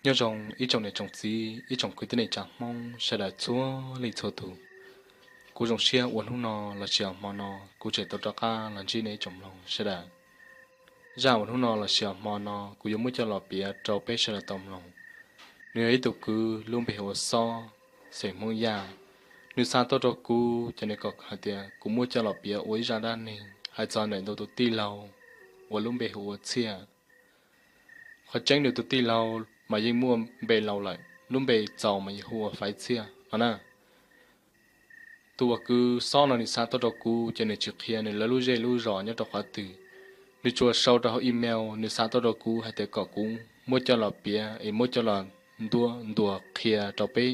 Nyob zoo ib tsoom niam tsoom txiv, ib tsoom kwv tij neej tsa Hmoob sawv daws txhua leej txhua tus. Kuv zoo siab uas hnub no los sis hmo no kuv tseem tau rov qab los ntsib nej ib tsoom mloog sawv daws. Zaj uas hnub no los sis hmo no kuv yuav muab coj los piav rau peb sawv daws tau mloog. Nws yog ib tug kwv lub npe hu ua Xob, xeem Hmoob Yaj. Nws xa tuaj rau kuv ces nws kom hais tias kuv muab coj los piav ua ib zaj dab neeg hais txog ntawm nws tus tij laug uas lub npe hu ua Txhiaj. Qhov tseeb nws tus tij laug mas yeej muaj npe laus lawm, lub npe txaus mas yeej hu ua Faiv Txhiaj no na. Tus uas kwv Xob no nws xa tuaj rau kuv ces nws tsis qhia nws lawv lub zej lub zos nyob rau qhov twg. Nws tsuas sau rau hauv email nws xa tuaj rau kuv hais tias kom kuv muab coj los piav es muab coj los ntuas qhia rau peb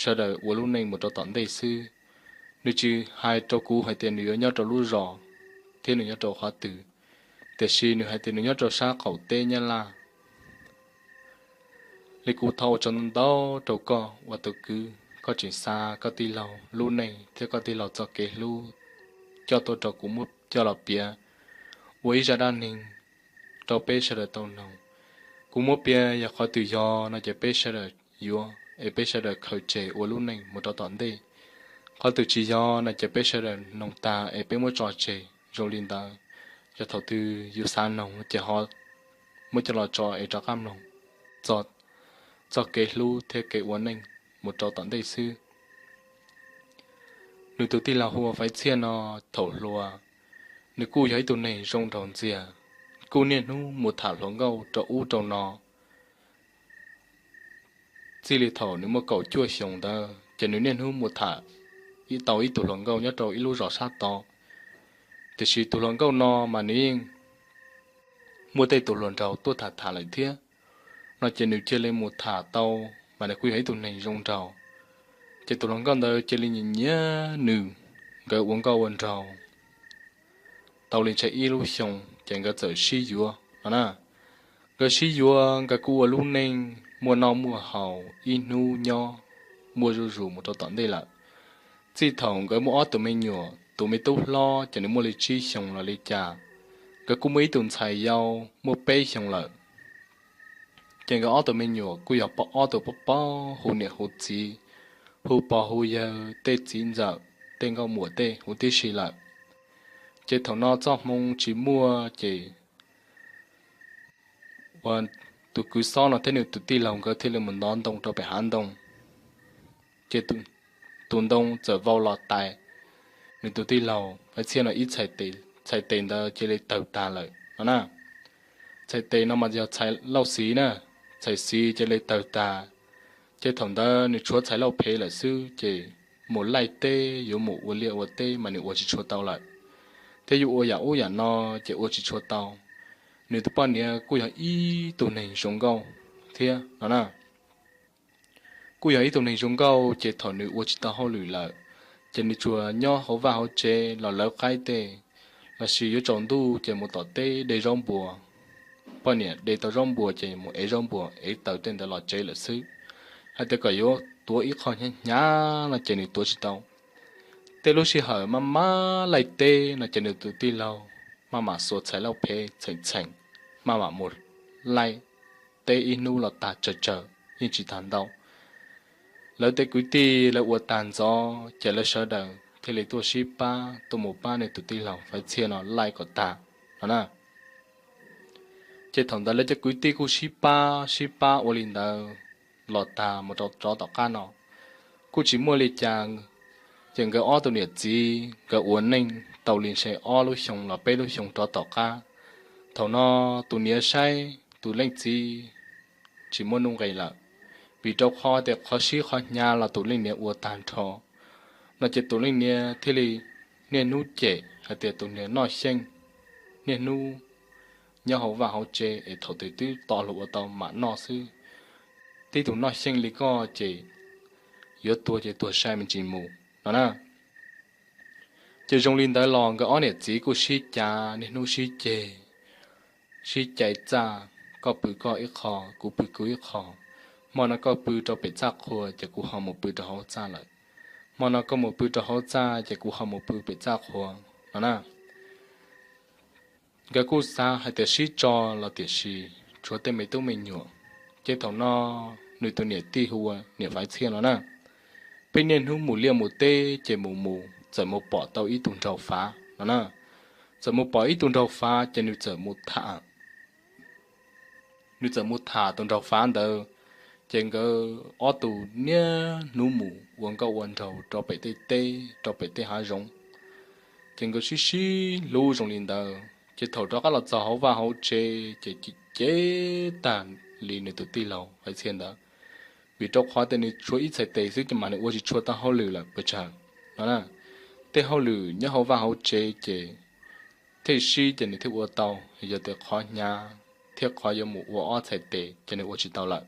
sawv daws ua lub neej mus rau tom ntej xwb. Nws tsis hais rau kuv hais tias nws yuav nyob rau lub zos thiab nws nyob rau qhov twg, tiam sis nws hais tias nws nyob rau sab qaum teb Nyab Laj. Li kuv thov ua tsaug ntau ntau rau koj uas tus kwv, koj tseem xa koj tij laug lub neej thiab koj tij laug txoj kev hlub coj tuaj rau kuv muab coj los piav ua ib zaj dab neeg rau peb sawv daws tau mloog. Kuv muab piav yog qhov twg yog no ces peb sawv daws yuav es peb sawv daws khaws tseg ua lub neej mus rau tom ntej. Qhov twg tsis yog no ces peb sawv daws mloog tag es peb muab tso tseg zoo li ntawd. Yog thaum twg yus xav mloog ces ho muab coj los tso es rov qab mloog txog txoj kev hlub thiab kev ua neej mus rau tom ntej xwb. Nws tus tij laug hu ua Faiv Txhiaj no thaum hluas, nws kuj yog ib tug neeg zoo nraug ntxiag, kuj niaj hnub mus tham hluas nkauj rau ub rau no. Txij li thaum nws muaj kaum cuaj xyoos ntawd ces nws niaj hnub mus tham ib tau ib tug hluas nkauj nyob rau ib lub zos sab tod. Tiam sis tus hluas nkauj no mas nws yeej muaj tej tus hluas nraug tuaj tham tham lawm thiab, no ces nws cia li mus tham tau, mas nws kuj yog ib tug neeg zoo nraug. Ces tus hluas nkauj ntawd cia li nyiam nyiam nws, nkawd ua nkauj ua nraug tau li ntshe ib lub xyoo ces nkawd txawm sib yuav no na. Nkawd sib yuav nkawd kuj ua lub neej muaj noj muaj haus ib hnub nyob muaj zuj zus mus rau tom ntej lawm. Txij thaum nkawd muaj ob tug me nyuam, tus me tub hlob ces nws muaj li tsib xyoos los li cas, nkawd kuj muaj ib tug ntxhais yau muaj peb xyoos lawm. Ces nkawd ob tug me nyuam kuj yog ob tug poj pob hu niam hu txiv, hu pog hu yawg, tej txiv ntxawm tej nkauj muam tej huv tib si lawm. Ces thaum no txoj hmoo tsis muaj ces uas tus kwv Xob no thiab nws tus tij laug nkawd thiaj li mus ntov ntoo rau pem hav ntoo. Ces tus ntoo txawm vau los tais nws tus tij laug Faiv Txhiaj no ib txhais tes, txhais tes ntawd cia li tawg tag lawm no na. Txhais tes no mas yog txhais lauj xiv na, txhais xiv cia li tawg tag. Ces thaum ntawd nws tshuav txhais lauj phev lawm xwb ces mus laij teb yuav mus ua liaj ua teb mas nws ua tsis tshua tau lawm, thiab yuav ua yam ub yam no ces ua tsis tshua tau. Nws tus poj niam kuj yog ib tug neeg zoo nkauj thiab no na. Kuj yog ib tug neeg zoo nkauj ces thaum nws ua tsis tau hauj lwm lawm, ces nws tsuas nyob hauv vaj hauv tsev los lawv qaib tej, los sis yuav tsaus ntuj ces mus tom teb de zaub npua. Poj niam de tau zaub npua ces mus ev zaub npua ev taws tej ntawd los tsev lawm xwb. Hais tias kom yuav tuav ib qho hnyav hnyav no ces nws tuav tsis tau. Tej lub sij hawm maj maj laij teb no ces nws tus tij laug maj mam xuas txhais lauj phev txheem txheem, maj mam mus laij teb ib hnub los tag tsawg tsawg yeej tsis tag ntau. Lawv tej kwv tij lawv ua tag ntxov ces lawv sawv daws thiaj li tuaj sib pab tuaj mus pab nws tus tij laug Faiv Txhiaj no laij kom tag no na. Ces thaum ntawd lawv cov kwv tij kuj sib pab sib pab ua li ntawd los tag mus rau rov tom qab no kuj tsis muaj li cas. Ces nkawd ob tug niam txiv nkawd ua neej tau li ntshe ob lub xyoo los peb lub xyoo rov tom qab. Thaum no tus niam saib tus leej txiv tsis muaj nuj nqis lawm, vim rau qhov tias qhov sib qhov hnyav los tus leej niam ua tag nrho no ces tus leej niam thiaj li niaj hnub cem hais tias tus niam noj xyeej, niaj hnub nyob hauv vaj hauv tsev es thaum twg twb to hluas ua tau mam noj xwb. Tib tug noj xyeej li koj ces yuav tuag ces tuag sai me ntsis mus no na. Ces zoo li ntawd los nkawd ob niam txiv kuj sib cav niaj hnub sib ceg, sib cais txaj, koj pw koj ib qho, kuv pw kuv ib qho. Hmo no koj pw rau pem txaj qhua ces kuv ho mus pw rau hauv txaj lawm. Hmo no koj mus pw rau hauv txaj ces kuv ho mus pw pem txaj qhua no na. Nkawd kuj xav hais tias sib tso los tiam sis tshuav tej me tub me nyuam Ces thaum no nws tus niam tij hu ua niam Faiv Txhiaj no na, peb niaj hnub mus liaj mus teb ces mus mus txawm mus pom tau ib tug nraug fav no na. Txawm mus pom ib tug nraug fav ces nws txawm mus tham nws txawm mus tham tus nraug fav ntawd. Ces nkawd ob tug niaj hnub mus ua nkauj ua nraug rau pem tej teb rau pem tej hav zoov. Ces nkawd sib sib hlub zoo li ntawd ces thaum rov qab los txog hauv vaj hauv tsev ces cem tag li nws tus tij laug Faiv Txhiaj ntawd, vim rau qhov tias nws tshuav ib txhais tes xwb ces mas nws ua tsis tshua tau hauj lwm lawm pes tsawg no na. Tej hauj lwm nyob hauv vaj hauv tsev ces thiaj sib ces nws thiaj ua tau, yog tias qhov hnyav thiab qhov yuav mus ua ob txhais tes ces nws ua tsis tau lawm.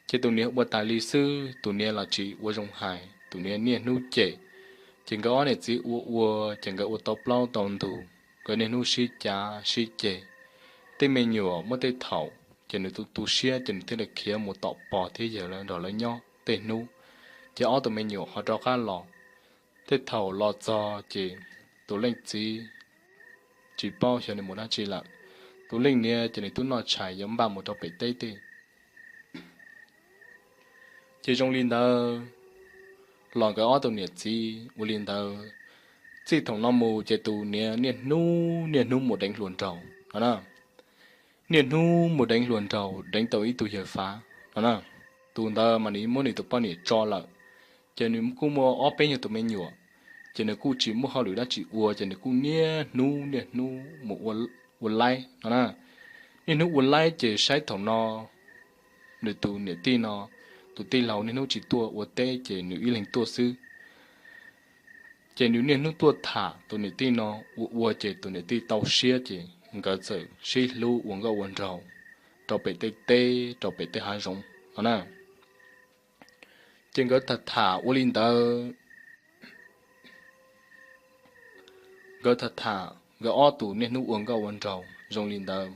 Ces tus niam ua tas li xwb, tus niam los tsis ua zoo hais, tus niam niaj hnub cem. Ces nkawd ob niam txiv ua ua ces nkawd ua tau plaub tau ntug, nkawd niaj hnub sib cav sib ceg. Tej me nyuam muaj tej thaum ces nws tu tu siab ces nws thiaj li khiav mus tom pog thiab yawg lawv nrog lawv nyob tej hnub. Ces ob tug me nyuam ho rov qab los, tej thaum los txog ces tus leej txiv tsis paub xyov nws mus dab tsi lawm. Tus leej niam ces nws twb noj tshais yuav npaj mus rau pem teb tej. Ces zoo li ntawd los nkawd ob tug niam txiv ua li ntawd. Txij thaum no mus ces tus niam niaj hnub niaj hnub mus deev hluas nraug no na. Niaj hnub mus deev hluas nraug, deev tau ib tug yawg fav no na. Tus ntawd mas nws muab nws tus poj niam tso lawm, ces nws kuj muaj ob peb nyuag tus me nyuam, ces nws kuj tsis muaj hauj lwm dab tsi ua ces nws kuj niaj hnub niaj hnub mus ua laib no na. Niaj hnub ua laib ces saib thaum no nws tus niam tij no, tus tij laug niaj hnub tsis tuaj ua teb ces nws ib leeg tuaj xwb. Ces nws niaj hnub tuaj tham tus niam tij no, ua ua ces tus niam tij tau siab ces nkawd txawm sib hlub ua nkauj ua nraug rau pem tej teb rau pem tej hav zoov no na. Ces nkawd tham tham ua li ntawd, nkawd tham tham nkawd ob tug niaj hnub ua nkauj ua nraug zoo li ntawd.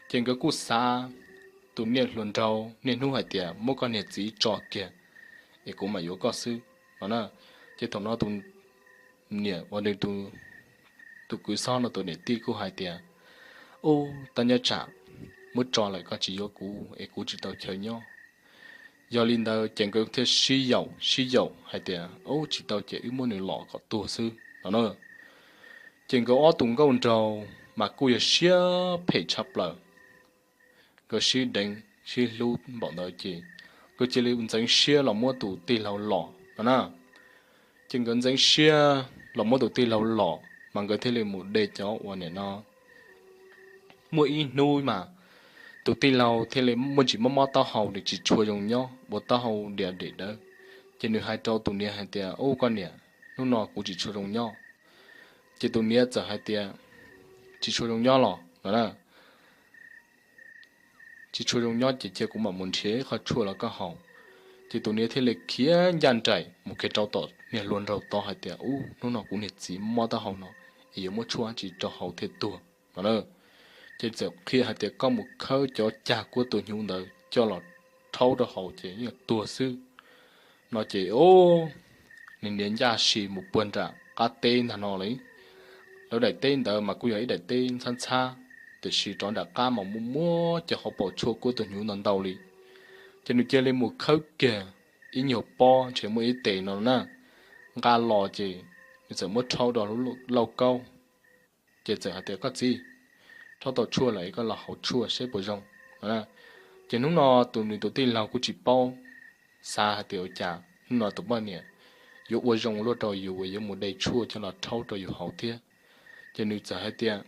Ces nkawd kuj xav, tus niam hluas nraug niaj hnub hais tias muab koj niag txiv tso kiag es kuv mam yuav koj xwb no na. Ces thaum no tus niam uas nws tus kwv xob no tus niam tij kuj hais tias, ub, tau nyob tsam muab tso lawm koj tsis yuav kuv es kuv tsis tau chaw nyob. Yog li ntawd ces nkawd thiaj sib yaum sib yaum hais tias, ub, tsis tau ces wb muab nws lom kom tuag xwb no na. Ces nkawd ob tug nkauj nraug mas kuj yog siab phem tshaj plaws, nkawd sib deev sib hlub npaum ntawd ces nkawd cia li ntxeev siab los muab tus tij laug lom no na. Ces nkawd ntxeev siab los muab tus tij laug lom mas nkawd thiaj li mus de cov uas nim no muaj ib hnub mas tus tij laug thiaj li muaj ntsis mob mob taub hau, nws tsis tshua zoo nyob, ua taub hau dias dem dawb. Ces nws hais rau tus niam hais tias, ub, koj niam, hnub no kuv tsis tshua zoo nyob. Ces tus niam txawm hais tias, tsis tshua zoo nyob los no na, tsis tshua zoo nyob ces cia kuv mam mus nrhiav ib qho tshuaj los koj haus. Ces tus niam thiaj li khiav ncaj nraim mus kiag rau tom niag hluas nraug tod hais tias, ub, hnub no kuv niag txiv mob taub hau no es yuav muab tshuaj dab tsi rau haus thiaj tuag no na. Ces txawm qhia hais tias koj mus khawb cov cag kuab tus hnyuv ntawd coj los rhaub rau haus ces yeej tuag xwb no. Ces ub, nws niam ncaj si mus puag nram qab teb ntag no li. Lawv daim teb ntawd mas kuj yog ib daim teb ntxhab ntxhab, tiam sis rov nram qab mas muaj muab cov hauv paus tshuaj kuab tus hnyuv ntau ntau li. Ces nws cia li mus khawb kiag ib nyuag pob ntshe muaj ib tes no na, nqa los ces nws txawm muab rhaub rau lauj kaub. Ces txawm hais tias, koj txiv, rhaub tau tshuaj lawm es koj los haus tshuaj seb puas zoo no na. Ces hnub no tus nws tus tij laug kuj tsis paub, xav hais tias ua cas hnub no tus poj niam yuav ua zoo luaj rau yus uas yuav mus de tshuaj coj los rhaub rau yus haus thiab. Ces nws txawm hais tias,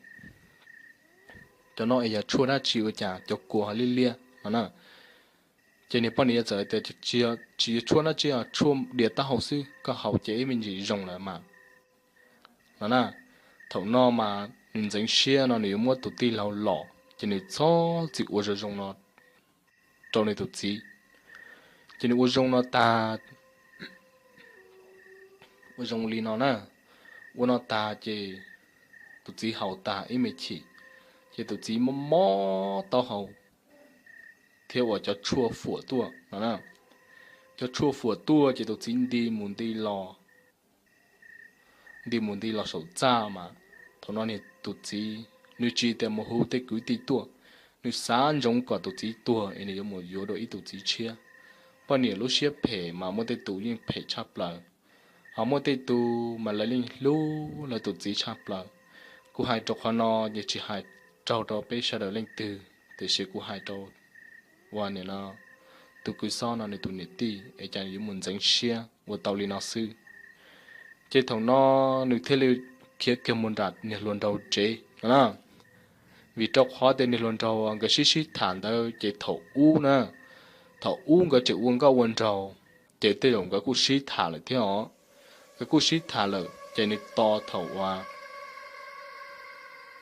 cov no es yog tshuaj dab tsi ua cas cov kua ho liab liab no na. Ces niag poj niam txawm hais tias, tsis yog tshuaj dab tsi, tshuaj dias taub hau xwb, koj haus ces ib me ntsis zoo lawm mas no na. Thaum no mas nws ntxeev siab no nws yuav muab tus tij laug lom ces nws txhob txwm ua zoo zoo no rau nws tus txiv. Ces nws ua zoo no tag, ua zoo li no na, ua no tag ces tus txiv haus tag ib me chim, ces tus txiv mob mob taub hau thiab uas cov tshuaj fuam tuaj no na. Cov tshuaj fuam tuaj ces tus txiv nti mus nti los, nti mus nti los saum txaj mas thaum no niag tus txiv nws tsis tias mus hu tej kwv tij tuaj, nws xav ntsoov kom tus txiv tuag es nws yuav mus yuav dua ib tus txiv tshiab. Poj niam lub siab phem mas muaj tej tus yeej phem tshaj plaws, ho muaj tej tus mas lawv yeej hlub lawv tus txiv tshaj plaws. Kuv hais rau qhov no ces tsis hais raug rau peb sawv daws leej twg, tiam sis kuv hais rau ua nim no tus kwv Xob no nws tus niam tij es cas yuav mus ntxeev siab ua tau li no xwb. Ces thaum no nws thiaj li khiav kiag mus nram niag hluas nraug tsev no na, vim rau qhov tias niag hluas nraug nkawd sib sib tham ntawd ces thaum ub na, thaum ub nkawd tseem ua nkauj ua nraug, ces tej zaum nkawd kuj sib tham lawm thiab os. Nkawd kuj sib tham lawm ces nws tos thaum uas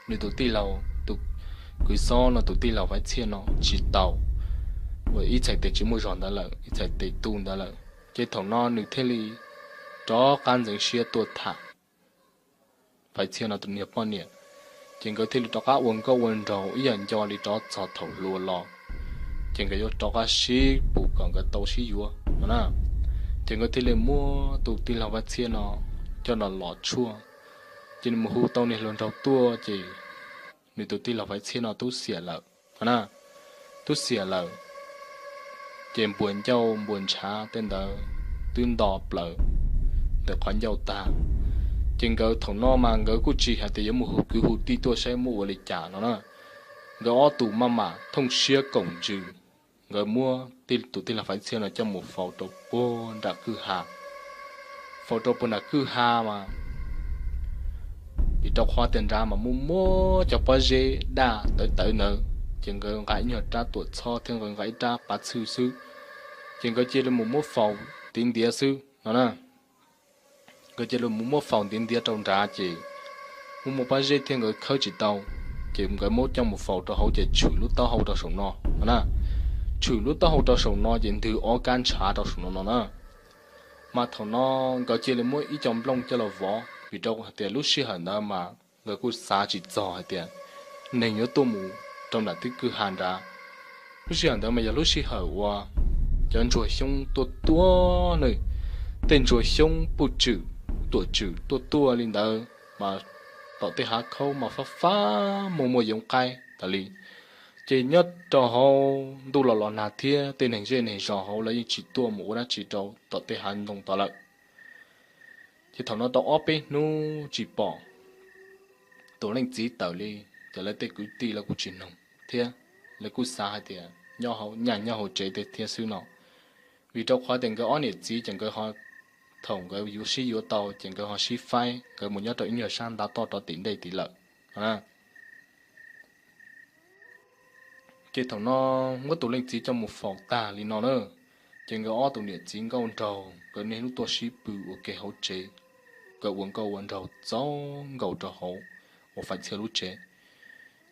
nws tus tij laug, tus kwv Xob no tus tij laug Faiv Txhiaj no tsis tau, uas ib txhais tes tsis muaj zog ntawd lawm, ib txhais tes tu ntawd lawm, ces thaum no nws thiaj li rov qab ntxeev siab tuaj tham Faiv Txhiaj no tus niag poj niam. Ces nkawd thiaj li rov qab ua nkauj ua nraug ib yam nco li rov txog thaum hluas los, ces nkawd yuav rov qab sib pus kom nkawd tau sib yuav no na. Ces nkawd thiaj li muab tus tij laug Faiv Txhiaj no coj los los tshuaj. Ces nws mus hu tau niag hluas nraug tuaj ces nws tus tij laug Faiv Txhiaj no tub xiam lawm no na, tub xiam lawm. Ces npuas ncauj npuas ntshav tej ntawd twb nto plaws ntawm qhov ncauj tag. Ces nkawd thaum no mas nkawd kuj tsis hais tias yuav mus hu kwv hu tij tuaj saib muab ua li cas no na. Nkawd ob tus maj mam thooj siab koom ntsws, nkawd muab tus tij laug Faiv Txhiaj no coj mus faus rau puag nram kwj ha. Faus rau puag nram kwj ha mas vim rau qhov tias nrad mas muaj muab cov pob zeb daj tawv tawv ntawd, ces nkawd nqa ib nyuag rab tuam txhob thiab nkawd nqa ib rab pav txhwj xwb, ces nkawd cia li mus muab faus ntiav ntiav xwb no na. Nkawd cia li mus muab faus ntiav ntiav rau nrad ces muaj muaj pob zeb thiab nkawd khawb tsis tau, ces nkawd muab coj mus faus rau hauv ces tshwm lub taub hau rau saum no no na. Tshwm lub taub hau rau saum no ces ntws ob kab ntshav rau saum no no na. Mas thaum no nkawd cia li muab ib co nplooj coj los vov vim rau hais tias lub sij hawm ntawd mas nkawd kuj xav tsis txog hais tias neeg yuav tuaj mus rau nram tib kwj ha nrad. Lub sij hawm ntawd mas yog lub sij hawm uas cov ntsuag xyoob tuaj tuaj ne, tej ntsuag xyoob puj tswm, tuam tswm tuaj tuaj li ntawd mas tom tej hav khaub mas fab fab muaj muaj yoov qaib tas li. Ces nyob rau hauv ntuj los los nag thiab tej neeg zej neeg zos hauv lawv yeej tsis tuaj mus ua dab tsi rau tom tej hav ntoo tod lawm. Ces thaum no tau ob peb hnub tsis pom tus leej txiv tawm li, ces lawv tej kwv tij lawv kuj tsis noog thiab, lawv kuj xav hais tias nyob hauv nyaj nyob hauv tsev tej thiab xwb no. Vim rau qhov tias nkawd ob niam txiv ces nkawd ho, thaum nkawd yuav sib yuav tau ces nkawd ho sib faib, nkawd mus nyob rau ib nyuag sab ntav toj rov tim ntej tid lawm. Ces thaum no muab tus leej txiv coj mus faus tag li no na, ces nkawd ob tus niam txiv nkauj nraug nkawd niaj hnub tuaj sib pw ua ke hauv tsev, nkawd ua nkauj ua nraug txaus nkaus rau hauv uas Faiv Txhiaj lub tsev.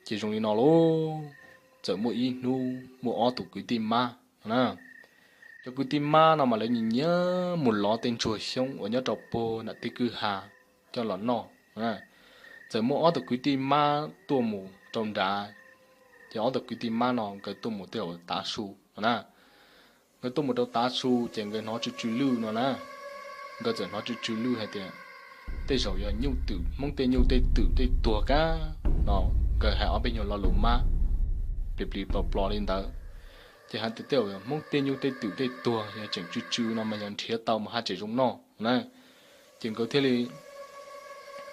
Ces zoo li no lauj, txawm muaj ib hnub muaj ob tus kwv tij mab no na. Cov kwv tij mab no mas lawv nyiam nyiam mus lov tej ntsuag xyoob uas nyob rau puag nram tej kwj ha coj los noj. Txawm muaj ob tus kwv tij mab tuaj mus rau nrad, ces ob tus kwv tij mab no nkawd tuaj mus tej zaum tav su no na. Nkawd tuaj mus rau tav su ces nkawd hnov tsw tsw lwj no na. Nkawd txawm hnov tsw tsw lwj hais tias tej zaum yog nyuj twm, Hmoob tej nyuj tej twm tej tuag kab no. Nkawd hais ob peb nyuag lo lus mab plis plis plos plos li ntawd, ces hais tias tej zaum yog Hmoob tej nyuj tej twm tej tuag yog tseem tsw tsw no mas yog nrhiav tau mus haj tseem zoo noj na. Ces nkawd thiaj li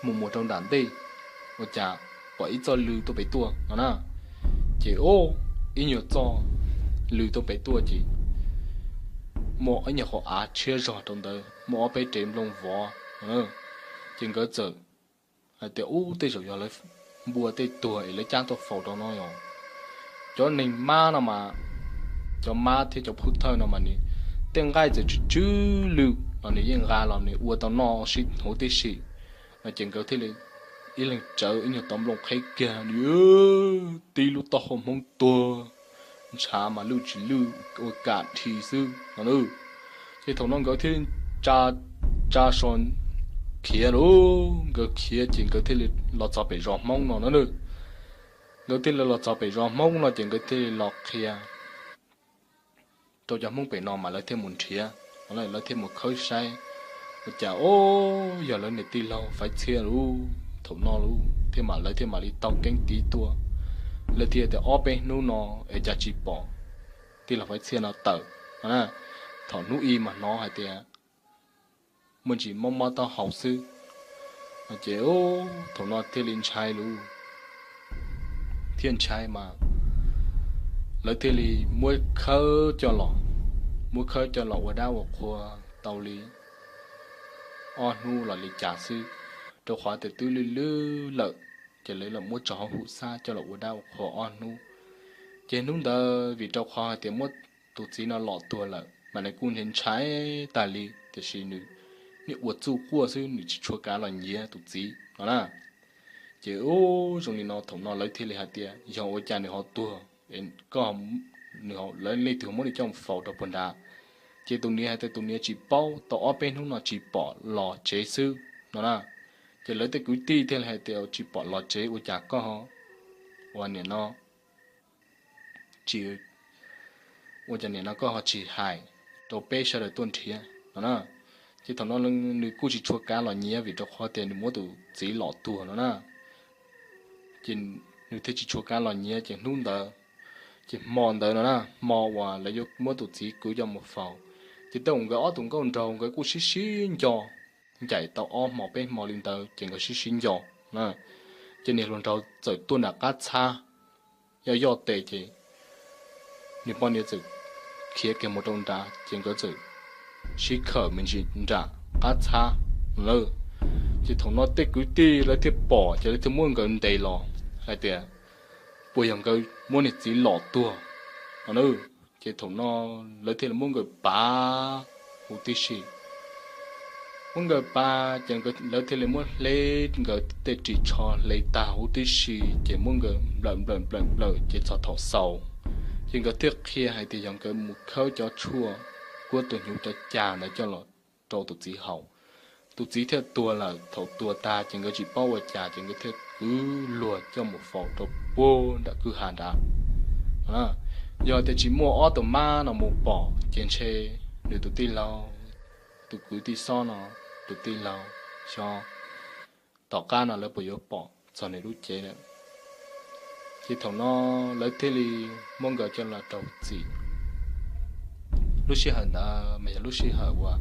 mus mus rau nram ntej, ua cas pom ib txoj lw tuaj pem tuaj no na. Ces ub, ib nyuag txoj lw tuaj pem tuaj ces muaj ib nyuag qhov av tshiab zog rau ntawd, muaj ob peb rev nplooj vov. Ces nkawd txawm hais tias ub, tej zaum yog lawv npua tej tuag es lawv cab tuaj faus rau no yog. Cov neeg mab no mas, cov mab thiab cov phub thawj no mas nws tej nqaij txawm tsw tsw lwj los nws yeej nqa los nws ua tau noj sib huv tib si. No ces nkawd thiaj li ib leeg tsawv ib nyuag tauv nplooj qheb kiag, nws tib lub taub hau Hmoob tuag, ntshav mas lwj tsis lwj ua kam dhi xwb no na. Ces thaum no nkawd thiaj tsa, tsa so khiav lauj. Nkawd khiav ces nkawd thiaj li los txog pem zos Hmoob no na. Nkawd thiaj li los txog pem zos Hmoob no ces nkawd thiaj li los qhia rau cov Hmoob pem no mas lawv thiaj mus nrhiav, lawv thiaj mus khawb saib, ua cas ub, yog lawv niam tij laug Faiv Txhiaj lauj. Thaum no lauj thiaj mam, lawv thiaj mam li taug keeb tiv tuaj. Lawv thiaj tias ob peb hnub no es cas tsis pom tij laug Faiv Txhiaj no tawm no na. Thaum hnub ib mas hnov hais tias muaj ntsis mob mob taub hau xwb. Ces thaum no thiaj li ntshai lawm, thiaj ntshai mas lawv thiaj li muab khawb coj los, muab khawb coj los ua dab ua qhua tau li ob hnub los li cas xwb, rau qhov tias twb lwj lwj lawm, ces lawv los muab tso hauv hum xab coj los ua dab ua qhua ob hnub. Ces hnub ntawd vim rau qhov hais tias muab tus txiv no lom tuag lawm mas nws kuj ntshai ntshai tag li, tiam sis nws niaj ua txuj quaj xwb, nws tsis tshua kav los nyiav tus txiv no na. Ces ub, zoo li no thaum no lawv thiaj li hais tias yog ua cas nws ho tuag, koj, nws, lawv leej twg muab nws coj mus faus rau puag nrad. Ces tus niam hais tias tus niam tsis paub, tau ob peb hnub no tsis pom los tsev xwb no na. Ces lawv tej kwv tij thiaj li hais tias tsis pom los tsev ua cas koj ho, ua niam no tsis, ua cas niam no koj ho tsis hais rau peb sawv daws tuaj nrhiav no na. Ces thaum no nws kuj tsis tshua kav los nyiav vim rau qhov tias nws muab tus txiv lom tuag no na. Ces nws thiaj tsis tshua kav los nyiav, ces hnub ntawd, ces hmo ntawd no na, hmo uas lawv yuav muab tus txiv kwv coj mus faus, ces tej zaum nkawd ob tug nkauj nraug nkawd kuj sib sib nco, ncaim tau ob hmo peb hmo li ntawd ces nkawd sib sib nco na. Ces niag hluas nraug txawm tuaj nram qab txhab, yoj yoj tes ces niag poj niam txawm khiav kiag mus rau nrad, ces nkawd txawm sib khawm me ntsis nram qab txhab lawm. Ces thaum no tej kwv tij lawv thiaj pom, ces lawv thiaj muab nkawd ntes los hais tias puas yog nkawd muab niag txiv lom tuag no na. Ces thaum no lawv thiaj li muab nkawd pav huv tib si. Muab nkawd pav ces lawv thiaj li muab hle nkawd tej ris tsho hle tag huv tib si, ces muab nkawd nplawm nplawm nplawm nplawm ces txog thaum xaus, ces nkawd thiaj qhia hais tias yog nkawd mus khawb cov tshuaj kuab tus hnyuv cov cag ntawd coj los rau tus txiv haus. Tus txiv thiaj tuag lawm, thaum tuag tag ces nkawd tsis paub ua cas ces nkawd thiaj kwv luag coj mus faus rau puag nram kwj ha nrad. Yog tias tsis muaj ob tug mab no mus pom ces ntshe nws tus tij laug, tus kwv tij xob no, tus tij laug xyov tom qab no lawv puas yuav pom txog nws lub cev lawm. Ces thaum no lawv thiaj li muab nkawd coj los rau txim. Lub sij hawm ntawd mas yog lub sij hawm uas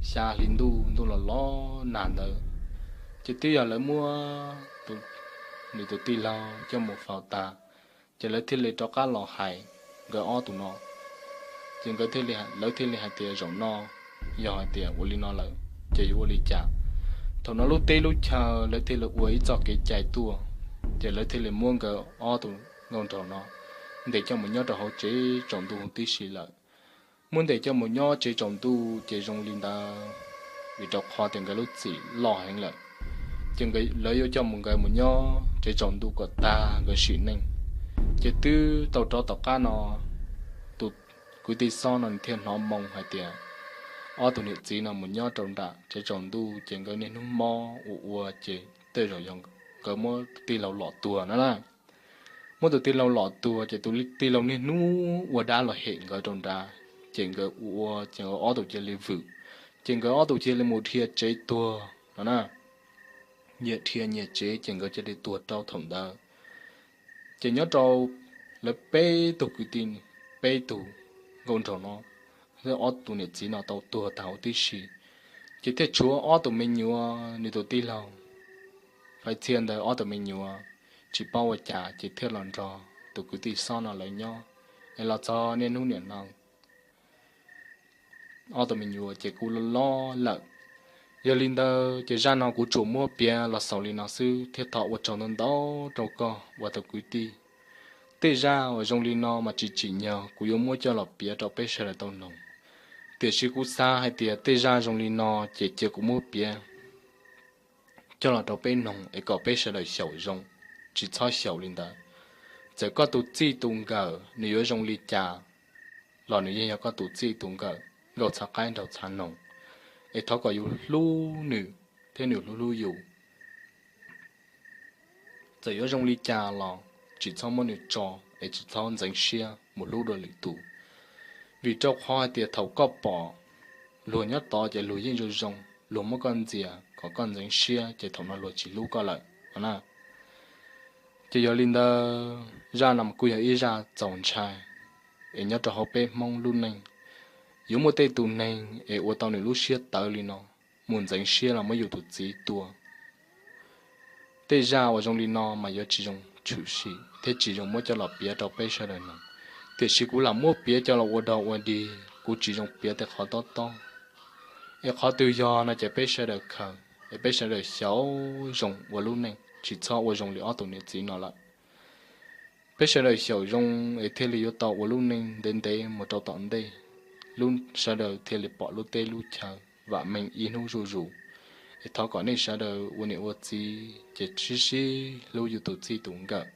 xya hli ntuj, ntuj los los nag ntawd, ces twb yog lawv muab nws tus tij laug coj mus faus tas, ces lawv thiaj li rov qab los hais nkawd ob tug no. Ces nkawd thiaj li, lawv thiaj li hais tias zaum no yog hais tias ua li no lawm ces yuav ua li cas. Thaum no lub teb lub chaw lawv thiaj li ua ib txoj kev cai tuaj, ces lawv thiaj li muab nkawd ob tug nkauj nraug no ntes coj mus nyob rau hauv tsev tsaus ntuj huv tib si lawm. Muab ntes coj mus nyob tsev tsaus ntuj ces zoo li ntawd, vim rau qhov tias nkawd lub txim loj heev lawm, ces lawv yuav coj mus, nkawd mus nyob tsev tsaus ntuj kom tag nkawd sim neej. Ces twb tau rov tom qab no, tus kwv tij xob no nws thiaj hnov moo hais tias ob tug niam txiv no mus nyob rau nram tsev tsaus ntuj ces nkawd niaj hnub mob ua ua ces tej zaum yog nkawd muab tus tij laug lom tuag no na. Muab tus tij laug lom tuag ces tus tij laug niaj hnub ua dab los hem nkawd rau nrad, ces nkawd ua ua ces nkawd ob tug cia li vwm, ces nkawd ob tug cia li mus dhia tsev tuag no na. Nyias dhia nyias tsev ces nkawd cia li tuag rau thaum ntawd. Ces nyob rau lawv peb tug kwv tij, peb tug nkauj nraug no, ob tug niam txiv no tau tuag tag huv tib si, ces thiaj tshuav ob tug me nyuam, nws tus tij laug Faiv Txhiaj ntawd ob tug me nyuam tsis paub ua cas ces thiaj los nrog tus kwv tij xob no lawv nyob, es los txog niaj hnub niam no ob tug me nyuam ces kuj loj loj lawm. Yog li ntawd ces zaj no kuv tsuas muab piav los xaus li no xwb thiab thov ua tsaug ntau ntau rau koj uas tus kwv tij. Tej zaj uas zoo li no mas tsis tsim nyog kuv yuav muab coj los piav rau peb sawv daws tau noog, tiam sis kuv xav hais tias tej zaj zoo li no ces cia kuv muab piav coj los rau peb noog es kom peb sawv daws xyaum zoo, tsis txhob xyaum li ntawd. Txawm koj tus txij tus nkawm nws yuav zoo li cas los nws yeej yog koj tus txij tus nkawm nkauj txhav qaib nraug txhav noog, es thov kom yus hlub nws thiab nws hlub hlub yus. Txawm yuav zoo li cas los tsis txhob muab nws tso, es tsis txhob ntxeev siab mus hlub dua lwm tus. Vim rau qhov hais tias thaum koj pom luag nyob tod ces luag yeej zoo zoo, luag muab koj ntxias kom koj ntxeev siab ces thaum no luag tsis hlub koj lawm no na. Ces yog li ntawd zaj no mas kuj yog ib zaj txaus ntshai, es nyob rau hauv peb Hmoob lub neej, yuav muaj tej tus neeg es ua tau nws lub siab tawv li no, mus ntxeev siab los muab yus tus txiv tua. Tej zaj uas zoo li no mas yuav tsis zoo tshwm sim thiab tsis zoo muab coj los piav rau peb sawv daws mloog. Tiam sis kuv lam muab piav coj los ua dog ua dig, kuv tsis zoo piav tej qhov tob tob. Es qhov twg yog no ces peb sawv daws khaws, es peb sawv daws xyaum zoo ua lub neej, tsis txhob ua zoo li ob tug niam txiv no lawm. Peb sawv daws xyaum zoo es thiaj li yuav tau ua lub neej ntev ntev mus rau tom ntej, lub sawv daws thiaj li pom lub teb lub chaw vam meej ib hnub zuj zus. Es thov kom nej sawv daws ua niam ua txiv ces sib sib hlub yus tus txij tus nkawm,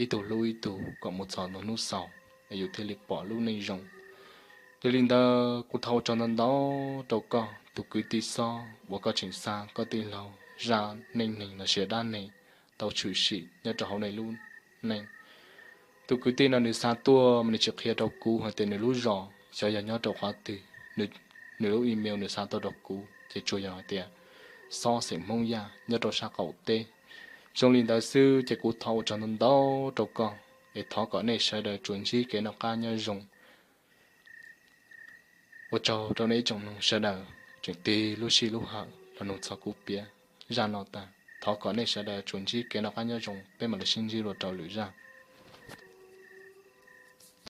ib tug hlub ib tug kom mus txog ntua hnub xaus, es yus thiaj li pom lub neej zoo. Yog li ntawd kuv thov ua tsaug ntau ntau rau koj tus kwv tij Xob uas koj tseem xa koj tij laug zaj neej neeg los sis dab neeg tau tshwm sim nyob rau hauv nej lub neej. Tus kwv tij no nws xa tuaj mas nws tsis qhia rau kuv hais tias nws lub zos xyov yog nyob rau qhov twg, nws lub email nws xa tuaj rau kuv ces tsuas yog hais tias Xob xeem Hmoob Yaj nyob rau sab qaum teb. Zoo li ntawd xwb ces kuv thov ua tsaug ntau ntau rau koj, es thov kom nej sawv daws tsuas ntsib kev noj qab nyob zoo. Ua tsaug rau nej ib tsoom mloog sawv daws tseem tig lub sij lub hawm los mloog txog kuv piav zaj no tag. Thov kom nej sawv daws tsuas ntsib kev noj qab nyob zoo, peb mam li sib ntsib dua rau lwm zaj.